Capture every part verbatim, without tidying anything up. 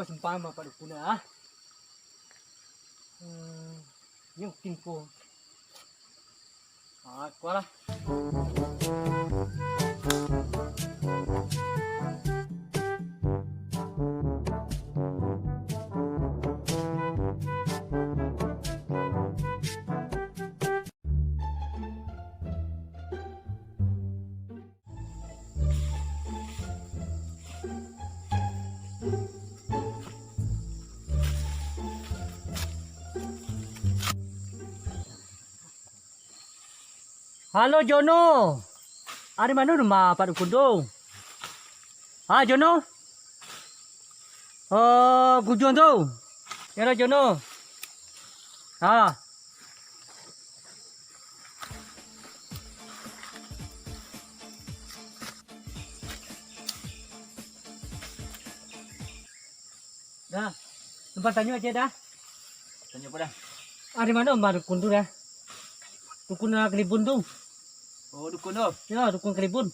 Simpang mah Pak Dukun ah. Hmm, yang timpo. Ah, kualah. Halo, Jono. Ari mano rumah Pak Dukun tu? Ha, Jono? Oh, Gujuang tu. Yo lah, Jono. Ha. Dah. Numpang tanyo ciek dah. Tanyo apo dah? Ari mano rumah Dukun tu dah? Dukun, ah, Kalibun tu. Oh, Dukun tu? Yo, Dukun Kalibun.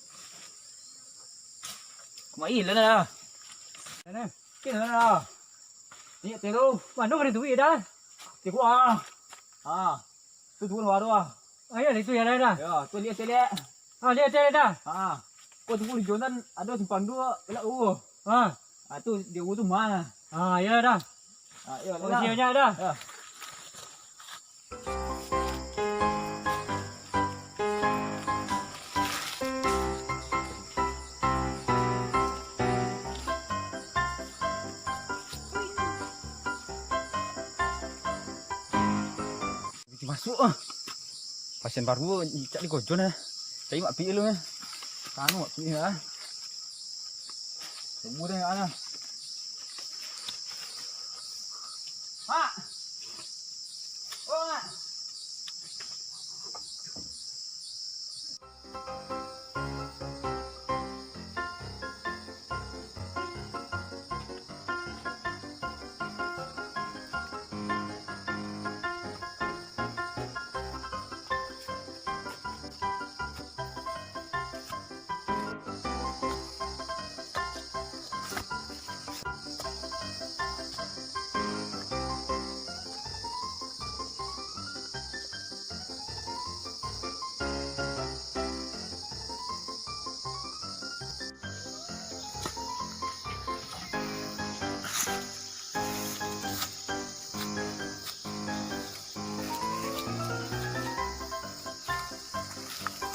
Kama ilang dah. Sana. Kini dah. Ni tiru. Mano ka duit dah? Tiru ah. Ha. Tu turun baru ah. Ayo, itu ya dah. Yo, tu liek, liek. Ah, liek, liek dah. Ha. Ko tunggu di Jonan ado simpang duo, kelak urus. Ha. Ah, tu di urus tu mah. Ah, yo dah. Ah, yo, makasih banyak dah. Yo. Masuak ah. Pasien baru cak di kojon ah. Cari Mak Pi dulu ah. Kanu Mak Pi ah. Tunggu deh ah. Mak. Oh, Mak.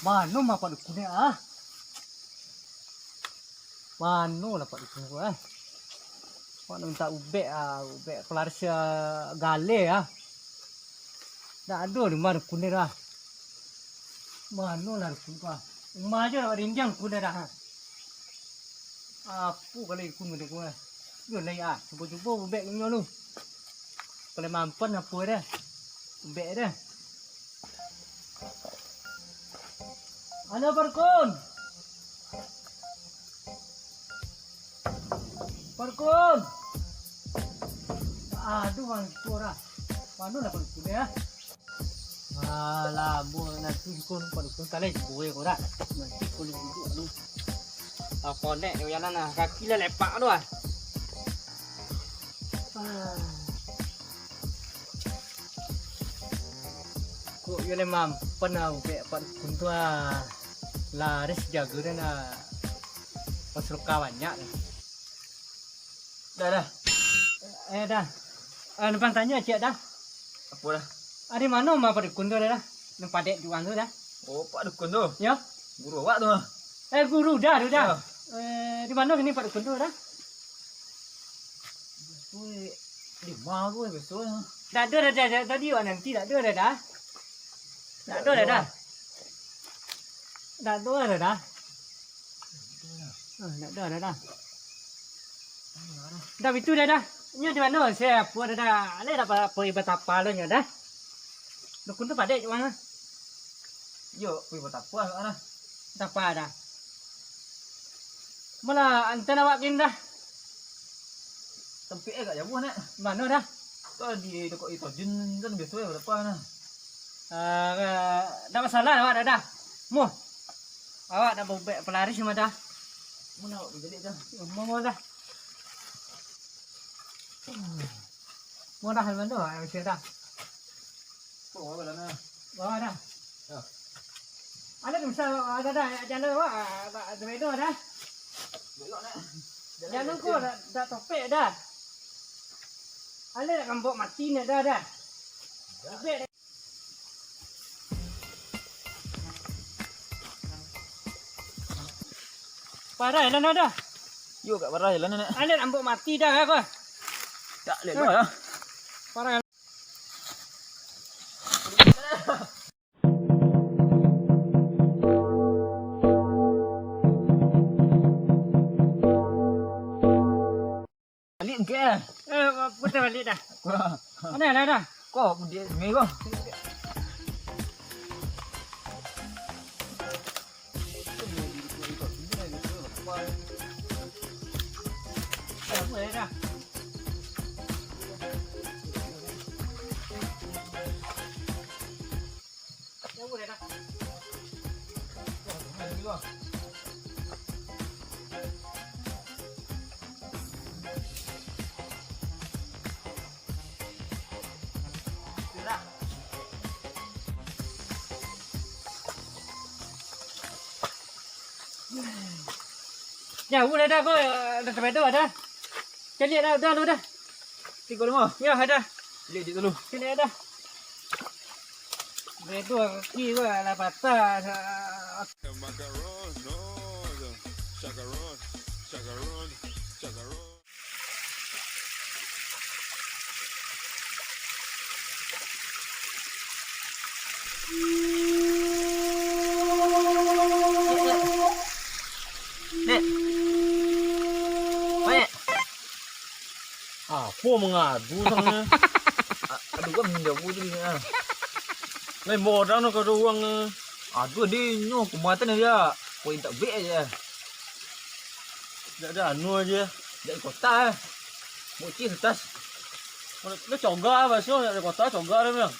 Mano mah Pak Dukun ni ah? Mano lah Pak Dukun ko ah? Mak nak mintak ubek ah, ubek pelaris ah, galeh ah. Dak ado di mah Dukun ni dah. Mano lah Dukun ko ah? Rumah ajo dak rindiang Dukun ni dah. Apo kali Dukun ko ah? Yo lai ah, cubo-cubo ubek inyo lu. Kalau mampan apo dah? Ubek dah. Halo, Pak Dukun. Pak Dukun. Aduh, Bang, itu orang. Mano lah Pak Dukun ya? Alah, bu, nanti Dukun, Pak Dukun, kalian boleh kau dah. Nanti kau duduk dulu. Ah, konek, yang mana nah? Kaki lah lepak tu ah. Ah. Kok yo lai mampan ah, ubek Pak Dukun tu ah. Laris jago den ah. Pas luka banyak. Dah, dah. Eh, dah. Eh, numpang tanyo ciek dah. Apo dah? Ari mano mah Pak Dukun tu dah? Nan padek juang tu dah. Oh, Pak Dukun tu? Yo. Guru awak tu mah. Eh, guru dah tu dah. Yo. Eh, di mano kini Pak Dukun tu dah? Weh, di ma ko biaso nyo? Dak ado dah, dah, dah, tadi awak nanti dak ado dah, dah. Dak ado dah, dah. Dak ado dah, dah. Ah, dak ado dah, dah. Dah bitu dah, dah. Nyo di mano? Sia apo dah, dah. Alai dak apo-apo iba tapa lo nyo dah. Dukun tu padek cuma. Yo, pi batapa lah. Tapa dah. Malah antan awak kin dah. Tampik eh gak jauah nak. Mano dah? Tu di dekat Itojun kan biaso eh batapa nah. Ah, dak masalah awak dah dah. Muh. Awak dah baubek pelaris mah dah. Mana awak bajalik dah? Muh dah. Mudah mano, ah, bisa dah. Oh, apa dah, nah? Wah, dah. Ya. Ada tu misal, ada dah, jalan, wah, ada beda dah. Belok, nak. Jalan ko dah, dah topek dah. Ada nak kambok mati nak dah, dah. Topek dah. Parah lah dah. Yo, kak parah lah nak. Ada nak kambok mati dah, aku. Tak, lek, ah. Parah. Balik ke? Eh, putar balik dah. Wah. Mana lah dah? Kok dia meh kok? Dah, boleh dah. Dah, boleh dah. Jauah lah dah ko, dah tabedo dah. Caliak dah, dah lu dah. Tigo limo. Yo, dah. Caliak dulu. Caliak dah. Bedo kaki gua lah patah. Macaron, no, chacaron, chacaron, chacaron. Dek. Dek. Dek. Apo mangadu sangaik? A-, aduh, kan minjam tu ni, ah. Lain barang no kado uang, eh. Aduh, dek, nyo kumatan aja. Kau intak bek aja. Dak ado anu aja. Dak di kota, eh. Bocil setas. Lo coga, basio dak di kota, coga dah bilang.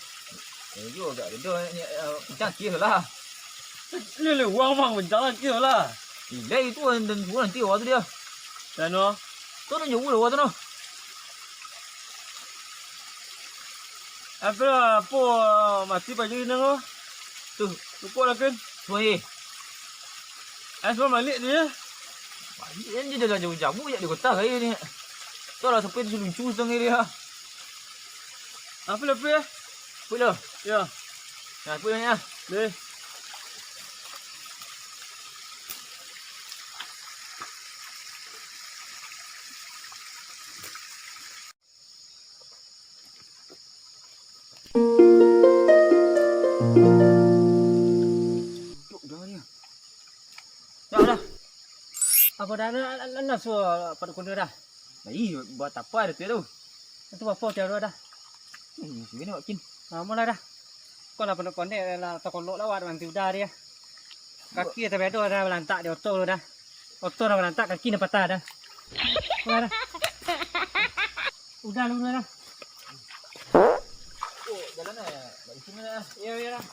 Iyo, agak ado, eh, kencang kis lah. Ni, ni uang, bang, kencang kis lah. Ilai itu, dan suruh nanti awak tu dia. Dan no. Tu dah jauh lah awak tu no. Apo, apo mati pagi ni ko? Tu, cukup lah kan. Semua ye. Eh, semua balik dia. Balik kan dia dah jauh-jauh jak di kota kaya ni. Tu lah sampai di Suluncu setengah dia. Apo lah, apo ya? Apo lah? Ya. Nah, apo ya? Deh. Duduk dah ni. Dah, dah. Apo dah, dah, dah, dah, suah Pak Dukun tu dah? Lah, ih, buat apo dah tu, tu? Itu apo caro dah? Hmm, sini nak kin. Ah, mula dah. Kau lah pondok-pondok lah, takolok lah, wak, nanti udah dia. Kaki tapi ada dah balantak di oto tu dah. Oto dah balantak, kaki dah patah dah. Udah dah. Udah lu, udah dah. Oh, jalan eh. Balik sini dah. Iya, iya dah.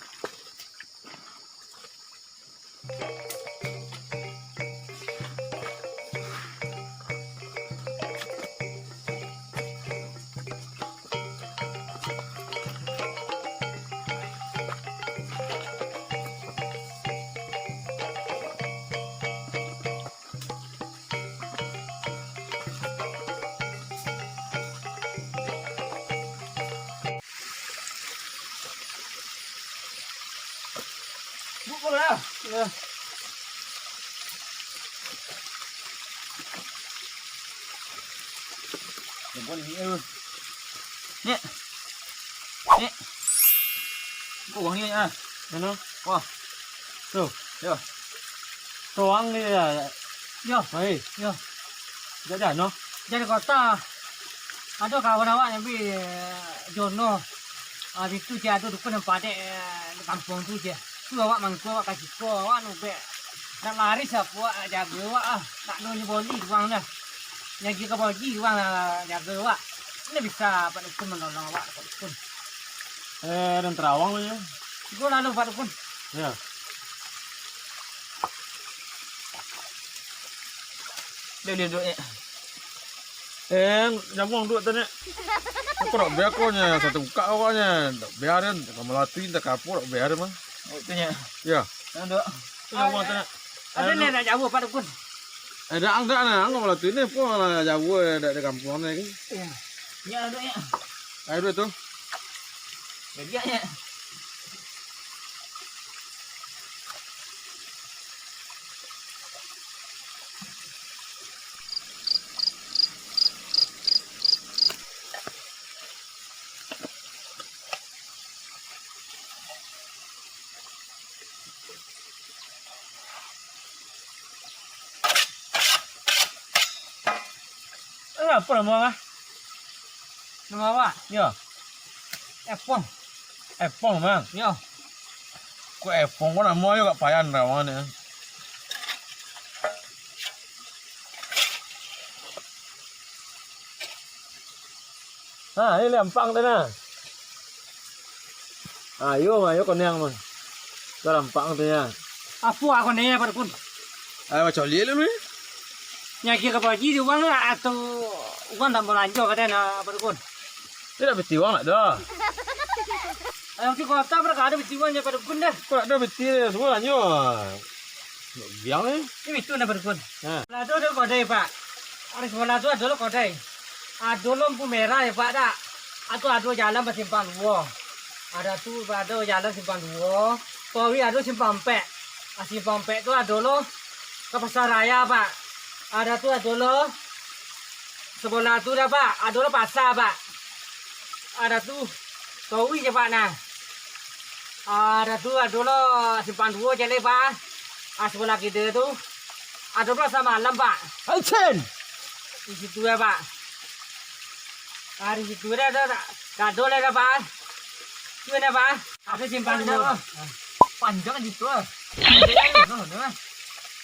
Buk bola lah. Ya. Ni. Ni. Kau uang ni ah. Mana? Wah. Tu. Ya. Tuang ni ya. Ya. Hai. Ya. Jajan no. Jadi kota. Ado kawan awak nyambi, eh, Jono. Ah, itu je ado dukun nan padek, eh, di kampuang tu je. Tu awak mangko, awak ka siko, awak nubek. Nak lari siapo, awak nak jago awak ah. Tak ado nyo boli duang dah. Nyo ka boli duang lah jago awak. Ini bisa Pak Dukun manolong awak, Pak Dukun. Eh, dan terawang tu je. Siko lalu, Pak Dukun. Ya. Dia, dia duduk, eh. Eh, nyambuang duit tu, Nek. Aku nak biar kau nya, satu buka kau nya. Nak biar kan, kamu latih, tak kapok, nak biar mah. Oh, itu nya. Ya. Nah, dok. Tu nyambuang tu, Nek. Ada ni nak jauh, Pak Dukun. Eh, dah, dah, nah, aku malah tu ni pun lah jauh, eh, dah ada kampung ni kan. Iya. Ya, dok, ya. Ayo, dok, tu. Jadi, ya. Eh, apa nama ah? Nama awak? Yo. Epong. Epong, Mang. Yo. Kok Epong, kok namo yo kok payan dah, Mang, ni. Ha, ini lampang tu nah. Ayo, ayo koniang mah. Lampang tu ya. Apo ako ni, Pak Dukun? Ayo, macam lihat dulu ni. Nyagi ka baji di uang lah, atau uang tak mau lanjut, katanya, Pak Dukun. Tidak beti uang nak dah. Ayo, di kota berkah ada beti uang, ya, Pak Dukun dah. Kok ada beti, semua lanjut. Biang ni. Ini itu nak, Pak Dukun. Ha. Lah tu ada kodai, Pak. Ari sabalah tu ado lo kodai. Ado lampu merah yo, Pak, dak? Ado, ado jalan basimpang duo. Ado tu, ado jalan simpang duo. Pawi ado simpang ampek. Ah, simpang ampek tu ado lo ka Pasar Raya, Pak. Ado tu, ado lo sabalah tu dah, Pak. Ado lo pasar, Pak. Ado tu, pawi je, Pak, nah. Ah, dah tu, ado lo simpang duo jaleh, Pak. Ah, sabalah kida tu. Ado lo pasar malam, Pak. Ancen! Di situ ya, Pak. Ah, di situ dah, dah, dah. Dah ado lah dah, Pak. Tu dah, Pak. Ado simpang duo. Panjang di situ, ah.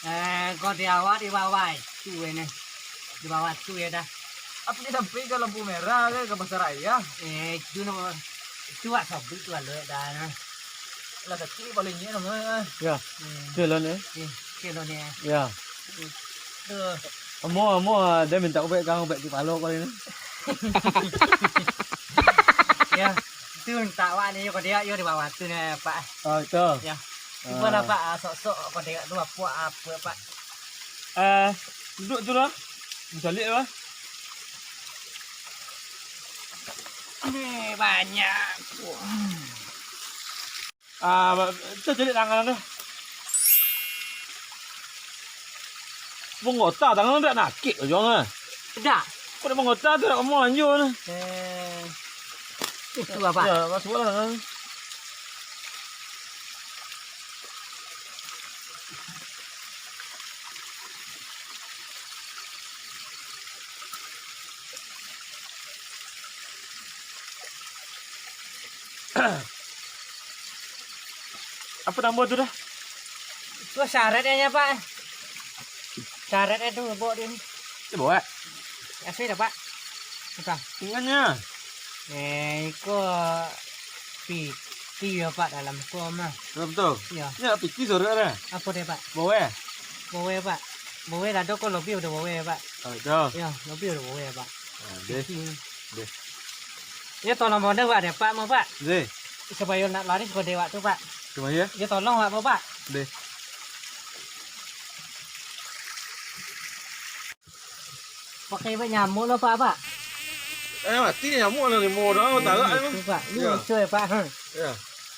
Eh, kau di awak di bawah. Tu ini. Di bawah tu ya dah. Apa dia sampai ke lampu merah ke, ke Pasar Raya? Eh, itu nama. Itu wak sabik tu alo dah nah. Lah kecil paling ni nama. Ya. Hmm. Kecil lah ni. Eh, kecil lah ni. Ya. Tu. Amo, amo, ah, dia minta ubek kang, ubek di palo paling ni. Ya. Itu minta wak ni, yo, kau dia, yo, di bawah tu ni, Pak. Oh, itu. Ya. Cuba lah, Pak, ah, sok-sok kau dia tu apa, apa, Pak. Eh, duduk tu lah. Mencalik lah. Ni banyak. Ah, ba-, tu calik tangan tu. Mangota tangan tu dak nakik ujung ah. Dak. Kau dak mangota tu dak mau anjur tu. Eh. Itu apa? Ya, masuklah tangan. Apa namo tu dah? Tu sarat ya, Pak. Sarat itu bawa dia ni. Dia bawa? Asli dah, Pak. Apa? Ingatnya. Eh, iko piti ya, Pak, dalam ko mah. Betul, betul. Iya. Ya, piti sarat dah. Apa dia, Pak? Bawa. Bawa, Pak. Bawa dah ada ko lebih udah bawa, Pak. Oh, itu. Ya, lebih udah bawa, Pak. Ah, deh. Piti. Deh. Ya, tolong bondo, Pak, deh, Pak, mau, Pak. Deh. Supaya nak laris kode waktu, Pak. Cuma ya? Ya, tolong, Pak, mau, Pak. Deh. Pakai, Pak, nyamuk lah, Pak, Pak. Eh, mati nyamuk lah, limo orang, tarak. Itu, Pak. Ini lucu ya, Pak. Ha. Ya.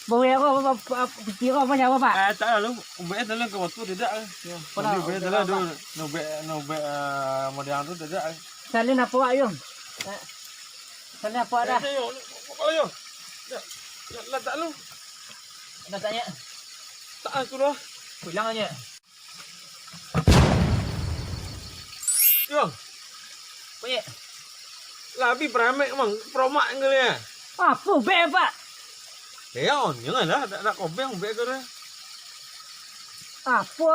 Bawa apa, apa, apa, apa, piti apa, apa, nyawa, Pak? Eh, tak lah, lu. Ubek dalam ke waktu tidak. Ya, ubek dalam tu, ubek, ubek, eh, model tu tidak. Salin apa, Pak, Yung? Eh, salin apa dah? Eh, yo, apa yo? Ya, ya, letak lu. Letaknya. Tak aku lah. Pulang aja. Yo. Punya. Labi pramek mang, promak ngeliat. Apa ubek, Pak? Ya, on, janganlah, tak, tak kobeng ubek ke dah. Apa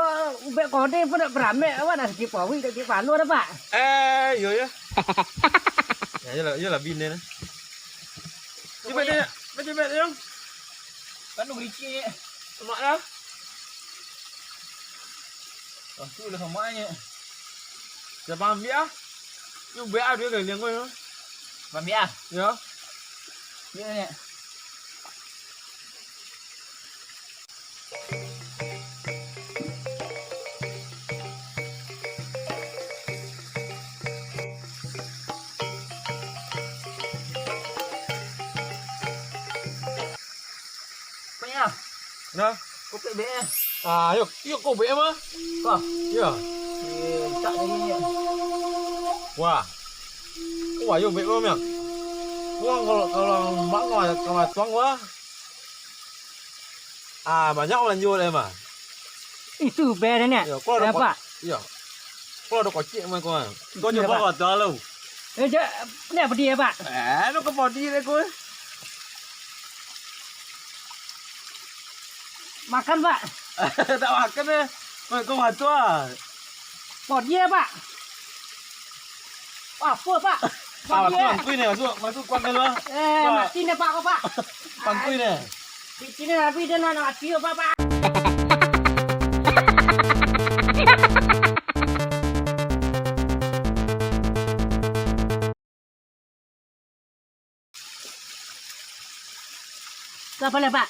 ubek kode pun nak beramek, awak nak sakit pawi, nak sakit palo dah, Pak. Eh, yo, ya. Ya, yo lah, yo lah, bini lah. Cuba dia, baca baik dia. Kan tu bericik. Semak dah. Ah, tu lah semaknya. Siapa ambil ah? Yo, bek ah, duo kali angko yo. Bambiak ah? Yo. Yo, yo. Ko nyo. Nah. Kopek bek eh. Ah, yo, yo kopek mah. Ko. Yo. Eh, tak lagi ni. Wah. Wah, yo bek mah, Miang. Wah, kalau, kalau mak kau, kau tuang, wah. Ah, banyak balanjo deh, mah. Itu bek ni. Yo, kalau ada Apa? ko-, yo. Kalau ada kocik mah kau. Kau Iya, nyoba Pak. kau tahu. Eh, ja-, ni apa dia, Pak? Eh, lu ke body deh kau. Makan, Pak. Tak makan deh. Kau, kau bantu ah. Body ya, Pak. Apa, Pak? Ah, Body masuk, ya. Masuk ni, masuk. Masuk kuat dulu ah. Eh, Pak. Mati ni, Pak, kau, Pak. Pangkui ni. Di sini tapi dia nak mati apa, Pak? Itu apa lah, Pak?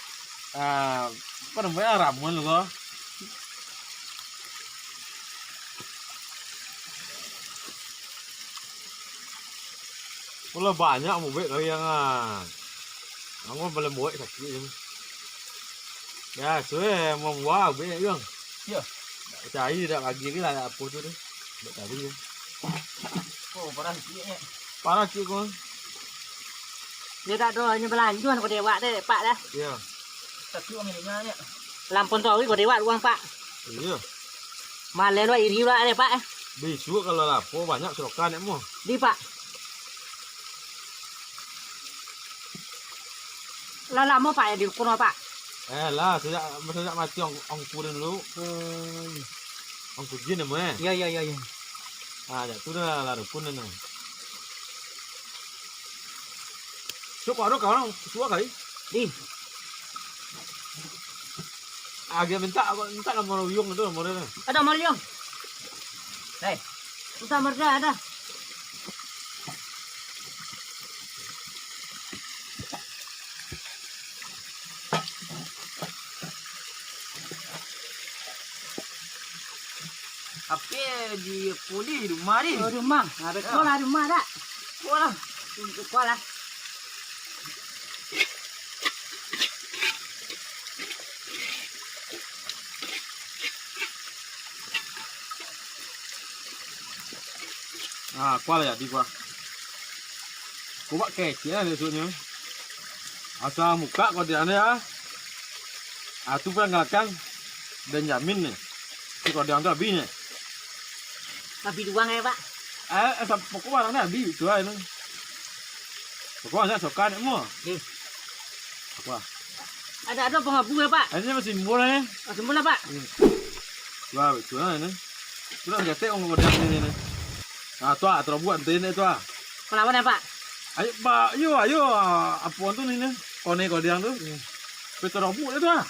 Ah, apa namanya, ramuan lu kok. Kalau banyak mubek kau yang ah. Aku paling buat sakit tu. Ya, suai membuat bek yang. Ya. Cari dak lagi ke lah apa tu tu. Dak tahu je. Oh, parah sikit eh. Parah sikit kau. Dia tak tahu hanya belanjuan kau dewak deh, Pak dah. Ya. Tapi orang ini nanya. Lampun tu awik kau dewak ruang, Pak. Iya. Malah lu iri lah deh, Pak eh. Besok kalau lapor banyak serokan nak mu. Di, Pak. Lah lama, Pak, ya, di rukun, Pak? Eh, lah, sejak, sejak mati ong-, ongku dulu. Hmm. Ongku jin nama, eh? Iya, iya, iya, iya. Ah, jak tu dah lah rukun dah. Suka ada kawan, suka kali? Di. Agak minta, minta nomor uyung tu, nomor dia. Ada nomor uyung? Hei, susah mereka ada. Ape di puli di rumah ni? Oh, rumah. Nah, betul lah rumah dak? Betul lah. Betul lah. Ah, kuah lah jadi kuah. Kuah kecil lah besoknyo. Asal muka kau di sana ya. Ah, tu pun galakkan Benjamin ni. Si kau di tu habis ni. Habis duang ya, Pak? Eh, eh, pokok barang ni habis tu lah ni. Pokok banyak sokan ni semua. Ni. Wah. Ada-ada pengabu ya, Pak? Ini masih murah ni. Masih murah, Pak? Hmm. Wah, betul lah ni. Tu lah gatek orang kau di sini ni. Ah, tu ah, terobos nanti ni tu ah. Melawan apa? Ayo, ba, yo, ayo, ah, apa tu ni, ni? Kone kau diang tu. Hmm. Tapi terobos dia tu ah.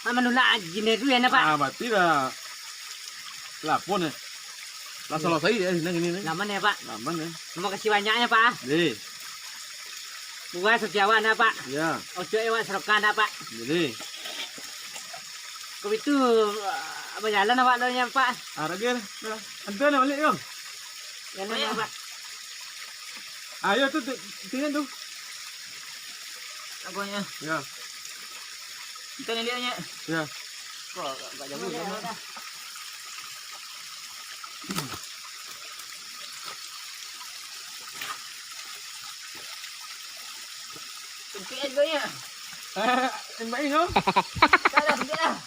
Ah, menulak jin dia tu ya, Pak? Ah, berarti dah lapor ni. Lah selesai dia sini ni, ni. Laman ya, Pak? Laman ya. Terima kasih banyaknya, Pak. Deh. Buat setiawan, Pak. Ya. Ojo ewak serokan, Pak. Jadi. Kau itu, ah, berjalan awak lo nya, Pak. Ah, lagi lah. Dah. Antar lah balik, Yong. Jalan, Ayo. Pak. Ayo tu, tu, sini tu. Apanya? Ya. Kita ni lihat nya. Ya. Kok agak jauh ya, dah. Sempit aja ya. Eh, tembak ini, no? Tak ada, sempit lah.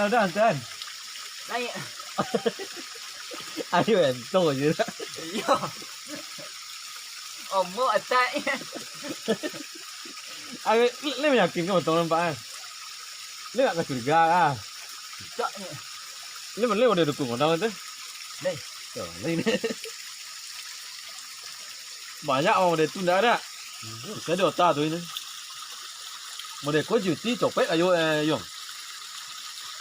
Dah, Tan. Naik. Ayo, entong je lah. Iya. Ombak atak. Ayo, le, le meyakinkan betul nampak, ah. Le nggak kecurigaan, ah. Tidak, ni. Le, le udah dukung orang tu. Deh. Tuh, le ni. Banyak orang model tu ndak ada. Saya di otak tu ini. Model ko juti copet ayo, eh, Yong.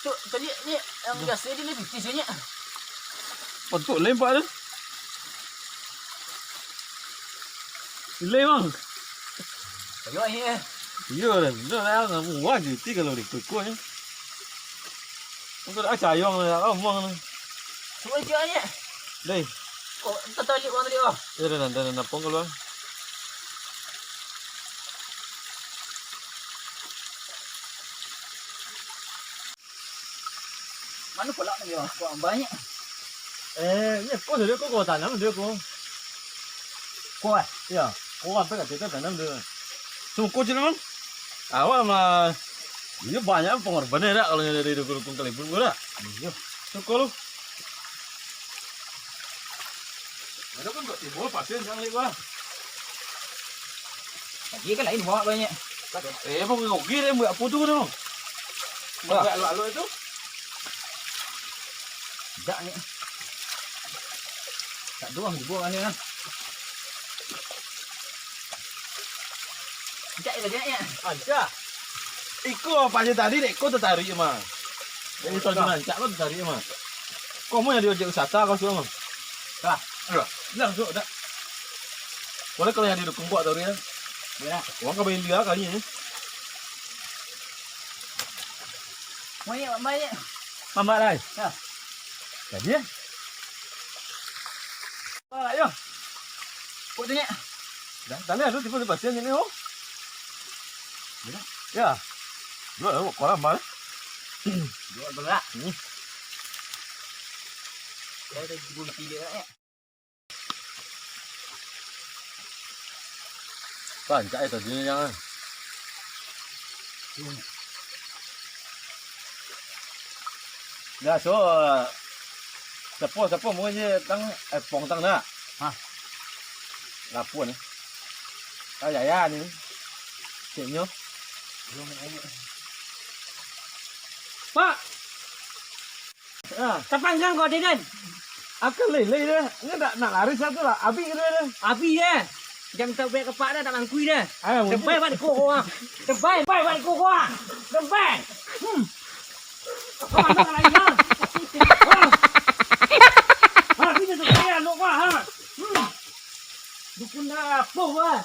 Tu tadi ni yang biasa dia ni juti sebenarnya. Bentuk lem pak tu. Lem bang. Ayo ni eh. Iya dah. Dah lah, muah juti kalau dikukuh ni. Untuk dah cayong lah, omong lah. Semua dia ni. Deh. Kok entah tali orang tadi ah. Ya dah, dah, dah, dah, pong keluar. Mana kolak ni ah? Kok banyak? Eh, ni kau sudah kau, kau tanam dia kau. Kau ah? Ya, kau apa kat kita tanam dia. Sungkuh je lah, Mang. Awak mah, iyo banyak pengorbanan dak kalau dari dukun-dukun kalibun ko dak? Iyo. Sungkuh lu. Ada pun kok timbul pasien yang lihat lah. Lagi kan lain bawa banyak. Eh, apa ngogi deh buat apa tu tu? Bah. Buat alok-alok itu. Dak ni. Tak doang dibuang ni lah. Ancak je lah, Cak, ya. Ancak. Iko apa aja tadi, dek ko tertarik mah. Jadi tuan rancak ko tertarik mah. Kau mau jadi objek wisata kau suruh mah. Lah. Lah, bilang suruh dak. Boleh kalau yang didukung buat tadi ya. Ya. Orang kau beli dia kali ni. Banyak, banyak. Mamak lai. Ya. Jadi ya. Ah, yo. Kok tanya? Dah, tanya tu tipe pasien ni oh. Ya. Ya. Dua lah, kolam mal. Dua belah. Hmm. Saya ada gunting dia ya. Rancak eh tadi ni jangan. Dah so, sapo, sapo mungkin je tang, eh, pong tang dah. Hah? Lapun eh. Ah, ya, ya ni. Ceknyo. Pak! Ah. Tapanggang kau, Deden. Akan lele deh. Ini dak nak lari satu lah. Abih deh deh. Abih deh. Jam tak baik kepak dah, tak mangkui dah. Ayo, mungkin. Tebai balik kau, ah. Tebai, tebai balik kau, ah. Tebai. Hmm. Kau anak lain, ha? Ha? Ha, sini tebai anak kau, ha? Hmm. Dukun dah, apa, wah?